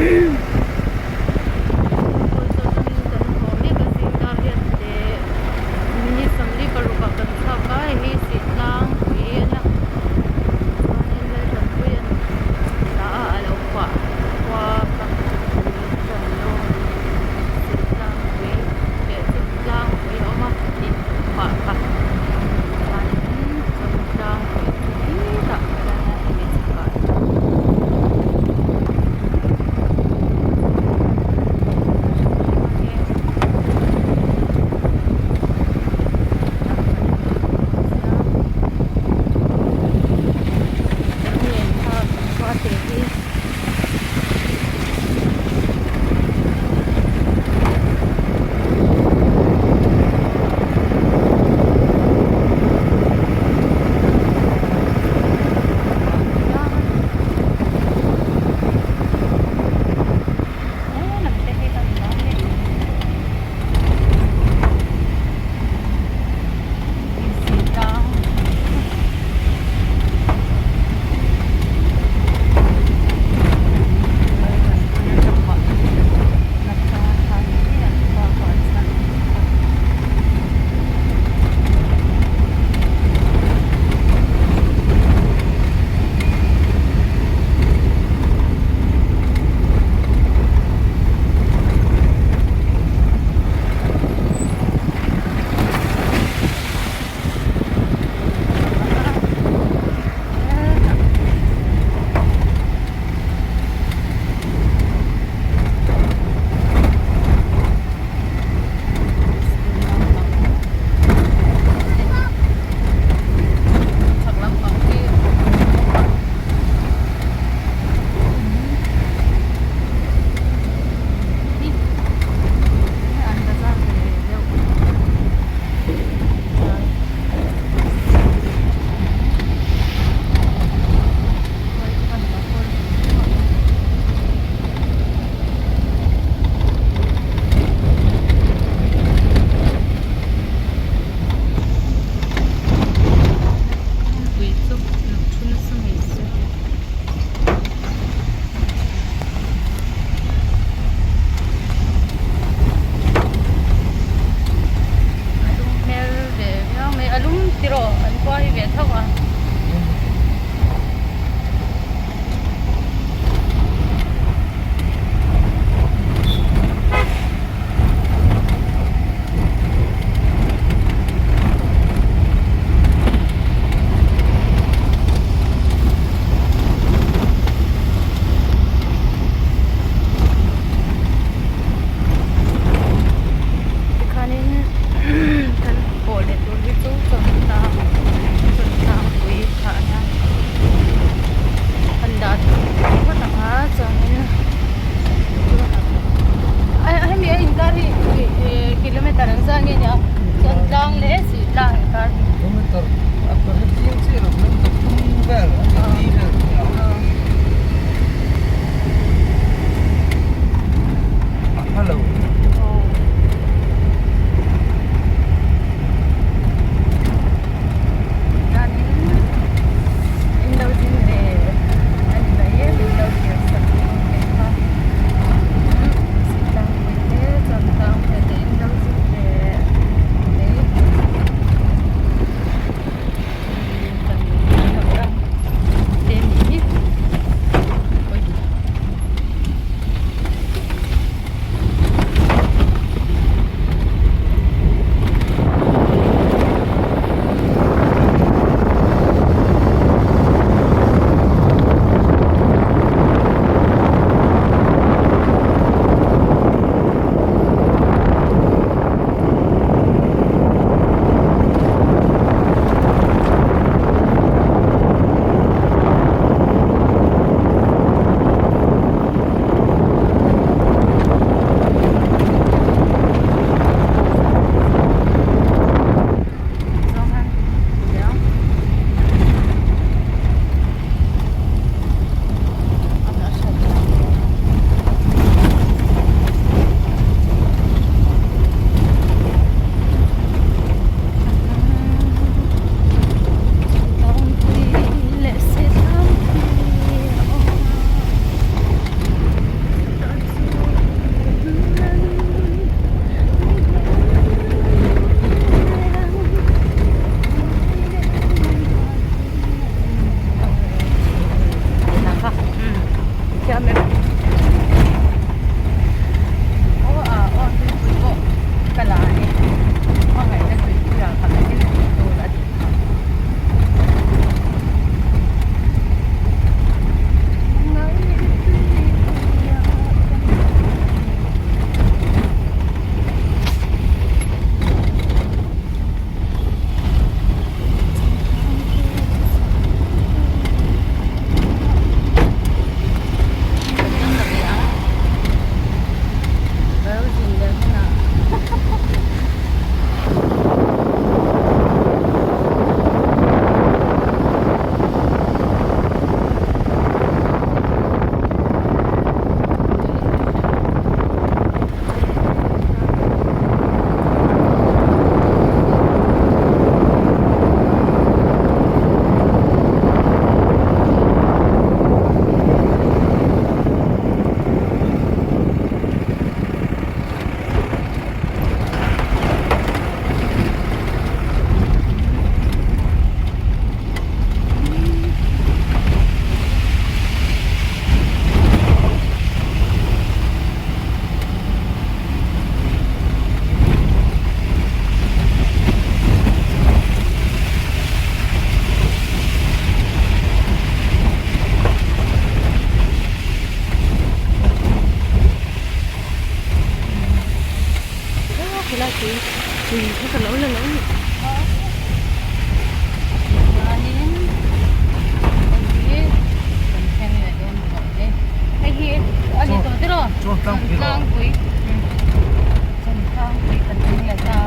Pawisa atangin kan haw mek a zing dar hian leh minute 46 ah kan chhuak a hei hi Sitlangpui a nia chuanin Laltanpuii an dah a a lo phuah khua kha Chandawn Sitlangpui leh chu tlangpui a awm a tih phuah kha chuanin chumi tlangpui chu khitah khian a hemi chhakah hian. thiam em? Aw a aw tuipui pawh ka la a ni. Hmangaihna tuipui ah ka la en tur a ni kha. Helai tui tui kha ka lo la lo ni chuanin hei hi kan thleng leh dawn tawh e hei hi a ni tawh tiraw chawngtlangpui chawngtlangpui kan thleng leh ta.